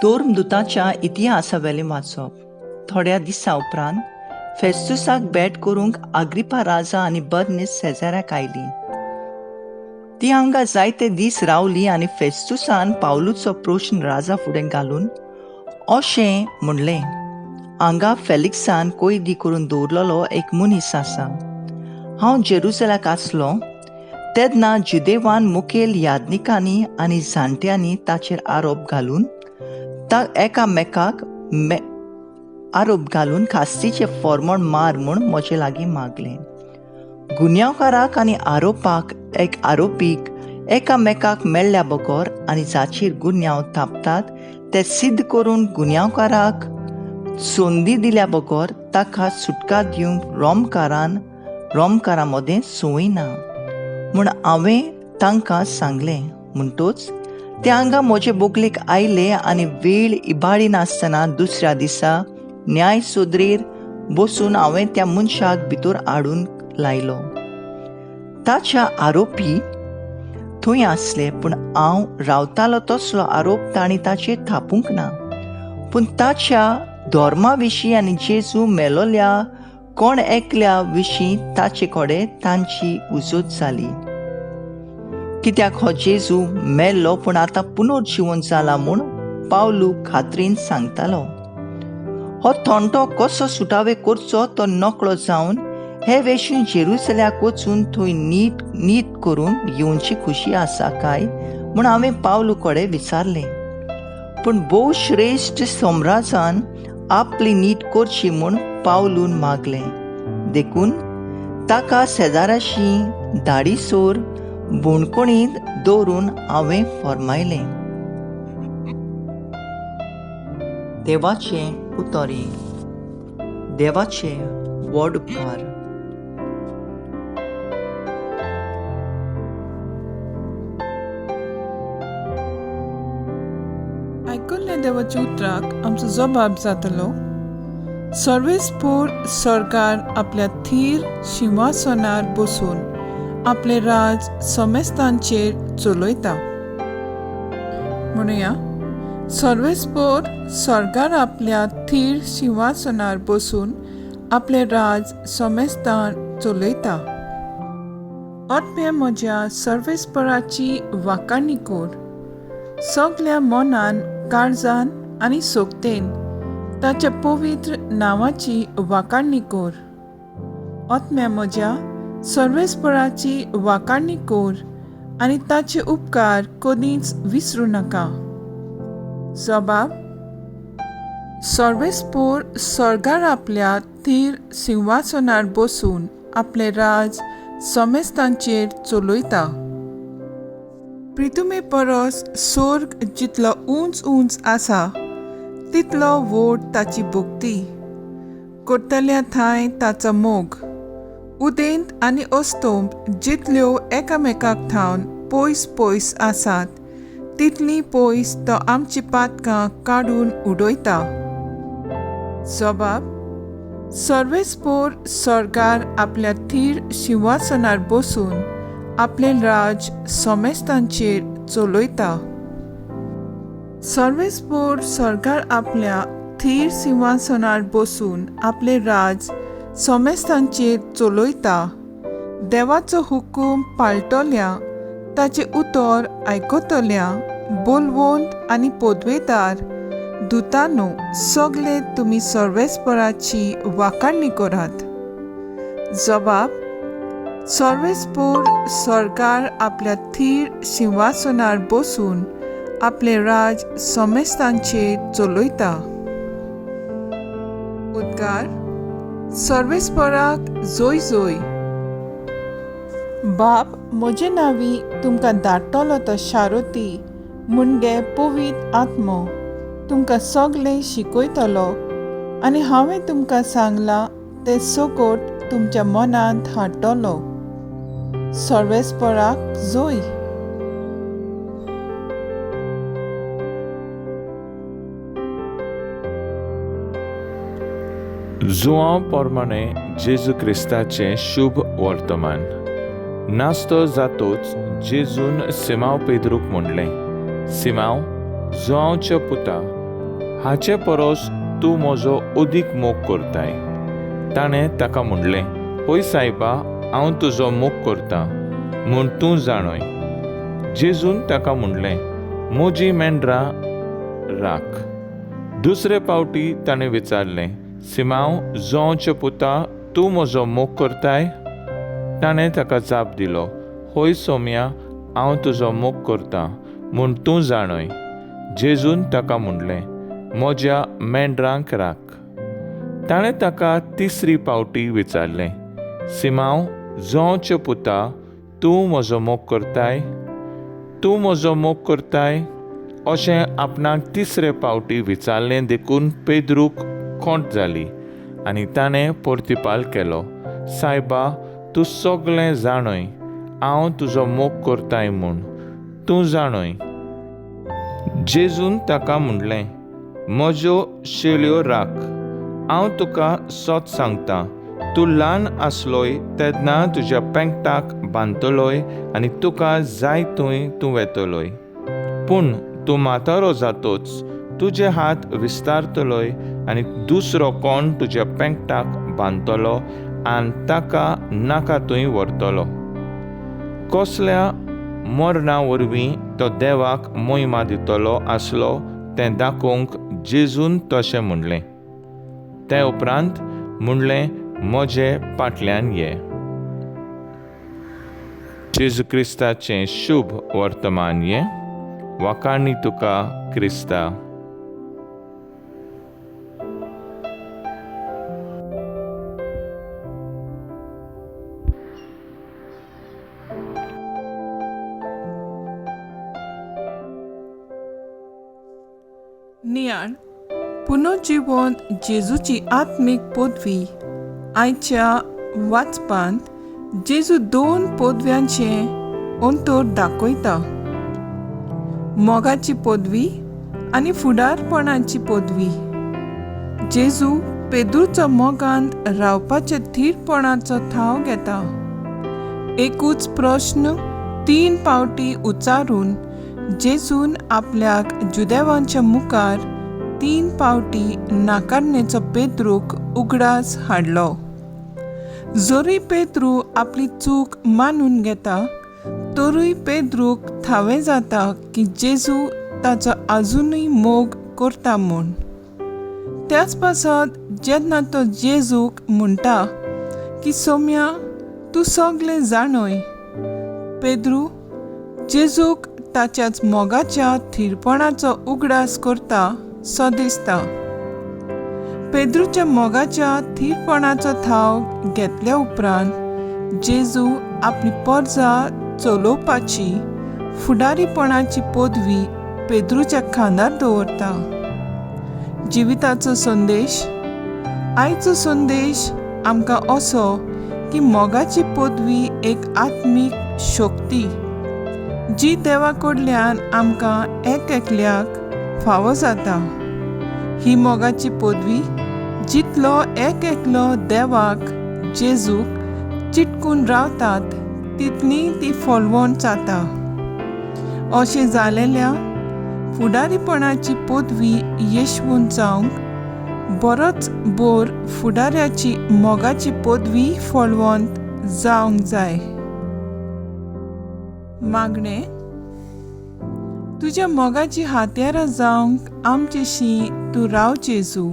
धर्मदूताच्या इतिहासावेलें वाचप. थोड्या दिसां उपरांत फेस्तुसाक भेट करूंक आग्रिपा राजा आनी बर्नीस शेजाऱ्याक आयली. ती हांगा जायते दीस रावली आनी फेस्तुसान पावलूचो प्रश्न राजा फुडें घालून अशें म्हणलें, हांगा फेलिक्सान कैदी करून दवरलेलो एक मनीस आसा. हांव जेरुसलेमाक आसलो तेन्ना जुदेवान मुखेल याज्ञिकांनी आनी जाणट्यांनी ताचेर आरोप घालून एकामेकाक आरोप घालून खास्तीचें फॉर्मण मार म्हूण म्हजे लागीं मागलें. गुन्यांवकाराक आनी आरोपाक एक आरोपीक एकामेकाक मेळ्ळ्या बगर आनी जाचेर गुन्यांव थापतात ते सिद्ध करून गुन्यांवकाराक संदी दिल्या बगर ताका सुटका दिवंक रोमकारां मदें संवय ना म्हूण हांवें तांकां सांगलें. म्हणटच ते हांगा म्हजे बोगलेक आयले आनी वेळ इबाडी नासतना दुसऱ्या दिसा न्याय सोदरेर बसून हांवें त्या मनशाक भितर हाडून लायलो. ताच्या आरोपी थंय आसले, पूण हांव रावतालो तसलो आरोप तांणी ताचेर थापूंक ना. पूण ताच्या धर्मा विशीं आनी जेजू मेलोल्या कोण एकल्या विशीं ताचे कडेन तांची उजत जाली. कित्याक हो जेजू मेल्लो पूण आतां पुनर्जिवन जाला म्हूण पावलू खात्रीन सांगतालो. हो थोंटो कसो सुटावे करचो तो नकळो जावन हे वेशीन जेरुसलेमाक वचून थंय नीट नीट करून येवची खुशी आसा काय म्हूण हांवें पावलू कडेन विचारलें. पूण भोव श्रेश्ठ सम्राजान आपली नीट करची म्हूण पावलून मागलें. देखून ताका शेजाराशी धाडीसोर बोणकोणींत दवरून हांवें फर्मायलें. देवाचें उतरी. देवाचे व्हड उपकार. आयकुल्ल्या देवाच्या उतराक आमचो जबाब जातलो. सर्वेस्पोर सरकार आपल्या थीर शिंवासनार बसून आपले राज समेस्तांचेर चलयता. म्हणुया, सर्वेस्पोर सरकार आपल्या थीर शिंवासनार बसून आपले राज समेस्तान चलयता. आत्म्या म्हज्या सर्वेस्पराची वाखाणी कर. सगल्या मनान, काळजान आनी सोगतेन ताच्या पवित्र नांवाची वाखाणी कर. आत्म्या म्हज्या सर्वेस्पराची वाखाणी कर आनी ताचे उपकार कदींच विसरूं नाका. जबाब, सर्वेस्पोर सरकार आपल्या थीर सिंहासनार बसून आपले राज समेस्तांचेर चलयता. प्रितुमे परस स्वर्ग जितलो उंच उंच आसा तितलो व्हड ताची भक्ती. करतल्या थांय ताचो मोग. उदेंत आनी अस्तंत जितल्यो एकामेकाक थावन पयस पयस आसात तितली पयस तो आमची पातकां काडून उडयता. जबाब, सर्वेस्पोर सरकार आपल्या थीर शिंवासनार बसून आपलें राज समेस्तांचेर चलयता. सर्वेस्पोर सरकार आपल्या थीर सिंहासनार बसून आपलें राज समेस्तांचेर चलयता. देवाचो हुकूम पाळटल्या, ताचें उतर आयकतल्या बोलवंत आनी पदवेदार दुतानो सगळे तुमी सर्वेस्पराची वाखाणी करात. जबाब, सर्वेस्पोर सरकार आपल्या थीर शिंवासनार बसून आपलें राज समेस्तांचेर चलयता. उद्गार, सर्वेस्पराक जोय जोय. बाप म्हजे नांवी तुमकां धाडटलो तो शारोती मुणगे पवित्र आत्मो तुमकां सगळें शिकयतलो आनी हांवें तुमकां सांगलां तें सकट तुमच्या मनांत हाडटलो. सर्वेस्पराक जोय. जुआंव प्रमाणे जेजू क्रिस्ताचें शुभ वर्तमान. नास्तो जातोच जेजून सिमांव पेद्रूक म्हणलें, सिमांव, जुआंवच्या पुता, हाचे परस तूं म्हजो अदीक मोग करताय. ताणें ताका म्हणलें, हय सायबा, हांव तुजो मोग करतां म्हूण तूं जाणय. जेजून ताका म्हणलें, म्हजी मेंढरां राख. दुसरे पावटी ताणें विचारलें, सिमांव, जोंवचे पुता, तूं म्हजो मोग करताय? ताणें ताका जाप दिलो, हय सोम्या, हांव तुजो मोग करतां म्हूण तूं जाणय. जेजून ताका म्हणलें, म्हज्या मेंढरांक राख. ताणें ताका तिसरी पावटी विचारलें, सिमांव, जोंवचे पुता, तूं म्हजो मोग करताय? तूं म्हजो मोग करताय? अशें आपणाक तिसरे पावटी विचारलें देखून पेद्रूक खोंट जाली आनी ताणें परतिपाल केलो, सायबा, तूं सगळें जाणय, हांव तुजो मोग करताय म्हूण तूं जाणय. जेजून ताका म्हणलें, म्हज्यो शेळयो राख. हांव तुका सत सांगता, तूं ल्हान आसलोय तेन्ना तुज्या पेंकटाक बांदतलोय आनी तुका जाय थंय तूं वेतलोय. पूण तूं म्हातारो जातोच तुजे हात विस्तारतलोय आनी दुसरो कोण तुज्या पेंकटाक बांदतलो आनी ताका नाका थंय व्हरतलो. कसल्या मरणा वरवीं तो देवाक मोहिमा दितलो आसलो तें दाखोवंक जेजून तशें म्हणलें. ते उपरांत म्हणलें, म्हजे फाटल्यान ये. जेजू क्रिस्ताचें शुभ वर्तमान हें. वाखाणी तुका क्रिस्ता. नियाळ पुनर्जिवन जेजूची आत्मीक पदवी. आयच्या वाचपांत जेजू दोन पदव्यांचें अंतर दाखयता, मोगाची पदवी आनी फुडारपणाची पदवी. जेजू पेद्रूचो मोगांत रावपाच्या थीरपणाचो थाव घेता. एकूच प्रश्न 3 पावटी उच्चारून जेजून आपल्याक जुदेवांच्या मुखार 3 पावटी नाकारणेचो पेद्रूक उगडास हाडलो. जरूय पेद्रू आपली चूक मानून घेता, तरूय पेद्रूक थावें जाता की जेजू ताचो आजुनूय मोग करता म्हूण. त्याच पासत जेन्ना तो जेजूक म्हणटा की सोम्या, तूं सगळें जाणय, पेद्रू जेजूक ताच्याच मोगाच्या थीरपणाचो उगडास करता सो दिसता. पेद्रूच्या मोगाच्या थीरपणाचो थाव घेतल्या उपरांत जेजू आपली परजा चलोवपाची फुडारीपणाची पदवी पेद्रूच्या खांदार दवरता. जिविताचो संदेश. आयचो संदेश आमकां असो की मोगाची पदवी एक आत्मीक शक्ती जी देवा कडल्यान आमकां एक एकल्याक फावो जाता. ही मोगाची पदवी जितलो एक एकलो देवाक जेजूक चिटकून रावतात तितली ती फॉलवण जाता. अशें जालेल्या फुडारीपणाची पदवी येशवून जावंक बरोच बोर फुडाऱ्याची मोगाची पदवी फळवंत जावंक जाय. मागणें. तुज्या मोगाची हात्यारां जावंक आमचेशी तूं राव जेजू.